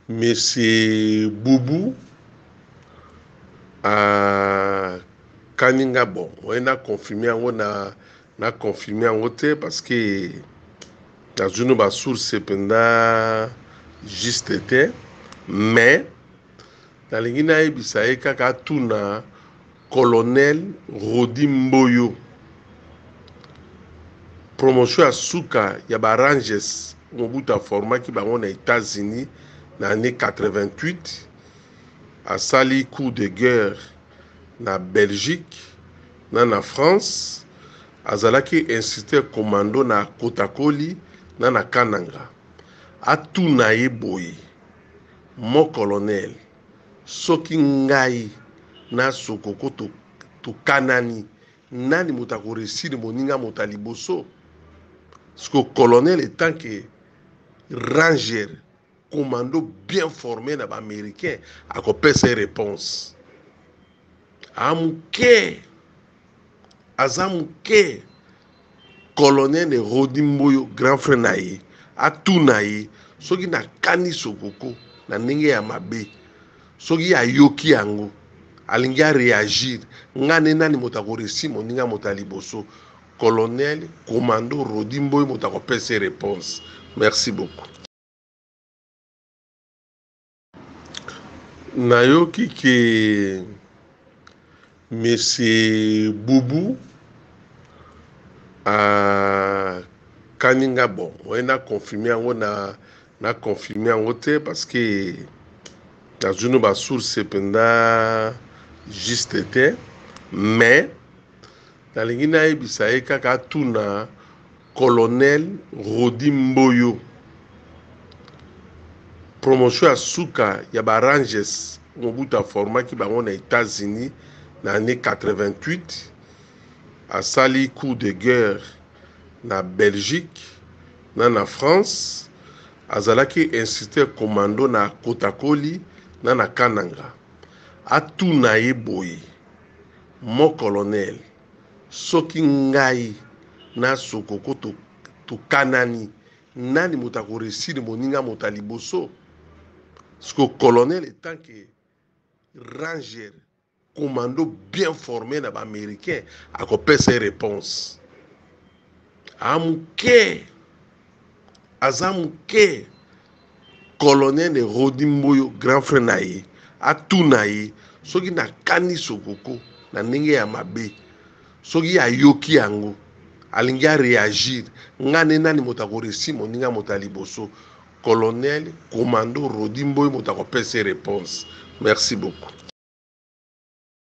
Monsieur Boubou akani nga bon moyen na confirmer yango na na confirmer yango te parce que nazwi no ba source mpenza juste te, mais nalingi nayebisa ye kaka atuna colonel Rodi Mboyo, promotion ya suka ya ba Rangers Mobutu aformaki bango na Etats-Unis na année 88. Asali coup de guerre na Belgique na France. Azalaki instructeur commando na Kotakoli na Kananga. Atuna ye boye: mon colonel, soki ngai na Sokoko tokanani, nani moto akoresire moninga moto ya liboso? Siko colonel, etant que ranger commando bien formé na baaméricain, akopesa ye réponse. Amuke aza moke. Colonel Rodi Mboyo, grand frère na ye, atuna ye soki nakani Sokoko na ndenge ya mabe, soki ayoki yango alingi aréagir, nga nde nani moto akoresi moninga moto ya liboso? Colonel commando Rodi Mboyo moto akopesa ye réponse. Merci beaucoup. Nayoki ke monsieur Boubou akani nga bon moyen na confirmer yango na confirmer yango te parce que nazwi no ba source mpenza juste te, mais nalingi nayebisa ye kaka atuna colonel Rodi Mboyo, promotion ya suka ya ba Rangers Mobutu aformaki bango na Etats-Unis na année 88. Asali coup de guerre na Belgique na France. Azalaki instructeur commando na Kotakoli na Kananga. Atuna ye boye: mon colonel, soki ngai na Sokoko tokanani, nani moto akoresire moninga moto ya liboso? Siko colonel, etant que ranger commando bien formé na baaméricain, akopesa ye réponse. Amuke aza moke. Colonel Rodi Mboyo, grand frère na ye, atuna ye soki nakani Sokoko na ndenge ya mabe, soki ayoki yango alingi aréagir, nga nde nani moto akoresi moninga moto ya liboso? Colonel commando Rodi Mboyo moto akopesa ye réponse. Merci beaucoup.